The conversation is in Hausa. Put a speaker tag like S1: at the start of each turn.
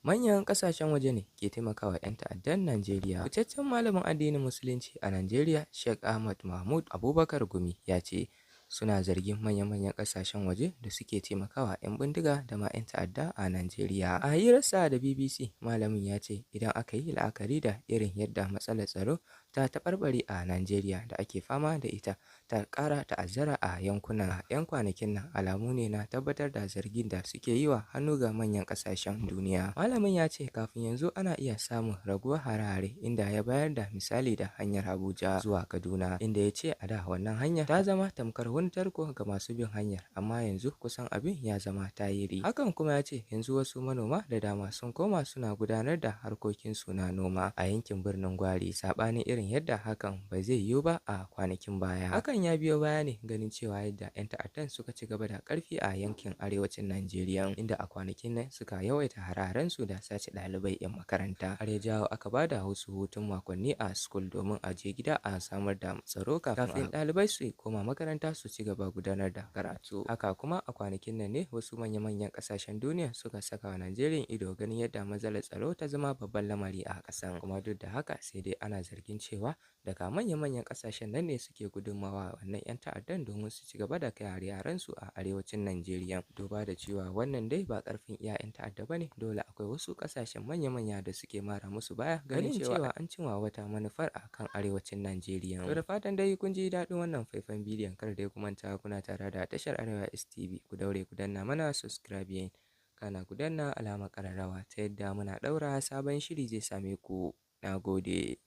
S1: Manyan ƙasashen waje ne ke taimakawa 'yan ta'addan Najeriya. Fitaccen malamin addinin Musulunci a Najeriya, Sheikh Ahmad Mahmud Abubakar Gumi ya ce suna zargin manya-manyan ƙasashen waje da suke taimakawa 'yan bindiga da ma 'yan ta'adda a Najeriya. A hirarsa da BBC, malamin ya ce idan aka yi la'akari da irin yadda matsalar tsaro ta taɓarɓare a Najeriya da ake fama da ita ta ƙara ta'azzara a yankunan a 'yan kwanakin nan, alamu ne na tabbatar da zargin da suke yi wa hannu ga manyan ƙasashen duniya. Malamin ya ce kafin yanzu ana iya samun raguwar hare-hare, inda ya bayar da misali da hanyar Abuja zuwa Kaduna, inda ya ce a da wannan hanya ta zama tamkar wani tarko ga masu bin hanyar, amma yanzu kusan abin ya zama tayiri. Hakan kuma ya ce yanzu wasu manoma da dama sun koma suna gudanar da harkokinsu na noma a yankin Birnin Gwari, saɓanin irin yadda hakan ba zai yiwu ba a kwanakin baya. Hakan ya biyo baya ne ganin cewa yadda 'yan ta'addan suka ci gaba da ƙarfi a yankin arewacin Najeriya, inda a kwanakin nan suka yawaita hare-harensu da sace ɗalibai 'yan makaranta, har ya jawo aka ba da wasu hutun makonni a school domin a je gida a samar da tsaro kafin ɗalibai su koma makaranta su ci gaba gudanar da karatu. Haka kuma a kwanakin nan ne wasu manya-manyan ƙasashen duniya suka saka wa Najeriya ido ganin yadda matsalar tsaro ta zama babban lamari a ƙasan. Kuma duk da haka, sai dai ana zargin cewa daga manya-manyan ƙasashen nan ne suke gudunmawa wannan 'yan ta'addan domin su ci gaba da kai hare-harensu a arewacin Najeriya. Duba da cewa wannan dai ba ƙarfin iya 'yan ta'adda ba ne, dole akwai wasu ƙasashen manya-manya da suke mara musu baya ganin cewa an cimma wata manufar a kan arewacin Najeriya. To, da fatan dai kun ji daɗin wannan faifan bidiyon. Kar dai ku manta kuna tare da tashar Arewa STV, ku daure ku danna mana subscribe, kana ku danna alamar ƙararrawa ta yadda muna ɗaura sabon shiri zai same ku. Na gode.